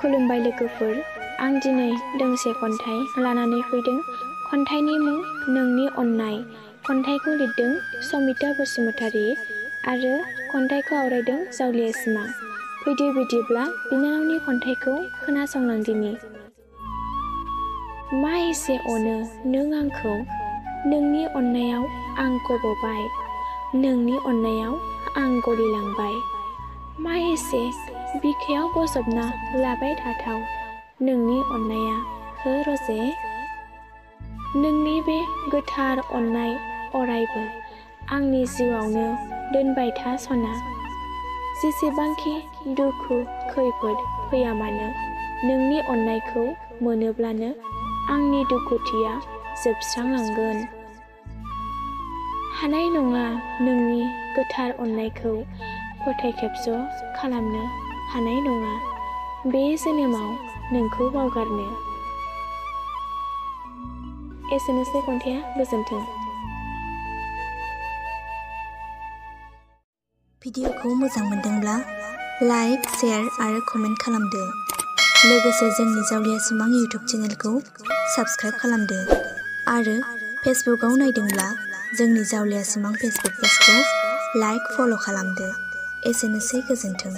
खुलुमबाय लोगोफोर, आं दिनै दोंसे खन्थाइ लानानै फैदों। खन्थाइनि मुं नोंनि अननाय। खन्थाइखौ लिरदों समिता बसुमतारी आरो खन्थाइखौ आवरायदों जावलिया सिमां। फैदो बिदिब्ला बिनानावनि खन्थाइखौ खोनासंलांदिनि। मा एसे अनो नों आंखौ, नोंनि अननायाव आं गबबाय, नोंनि अननायाव आं गलिलांबाय। मा एसे बिखायाव बजबना लाबाय थाथाव, नोंनि अननाया हो रजे। नोंनि बे गोथार अननाय अरायबो आंनि जिउआवनो दोनबाय था सना। जेसेबांखि दुखु खैफोद फैया मानो, नोंनि अननायखौ मोनोब्लानो आंनि दुखुथिया जोबस्रांलांगोन। हानाय नङा नोंनि गोथार अननायखौ फोथायखेबस' खालामनो हानाय नङा बे जोनोमाव नोंखौ बावगारनो। एसेनोसै खन्थाइया, गोजोन्थों। भिडिअखौ मोजां मोनदोंब्ला लाइक, शेयार आरो कमेन्ट खालामदो। लोगोसे जोंनि जावलिया सिमां इउटुब चेनेलखौ साबस्क्राइब खालामदो आरो फेसबुकआव नायदोंब्ला जोंनि जावलिया सिमां फेसबुक पेजखौ लाइक, फल' खालामदो। एसेनोसै, गोजोन्थों।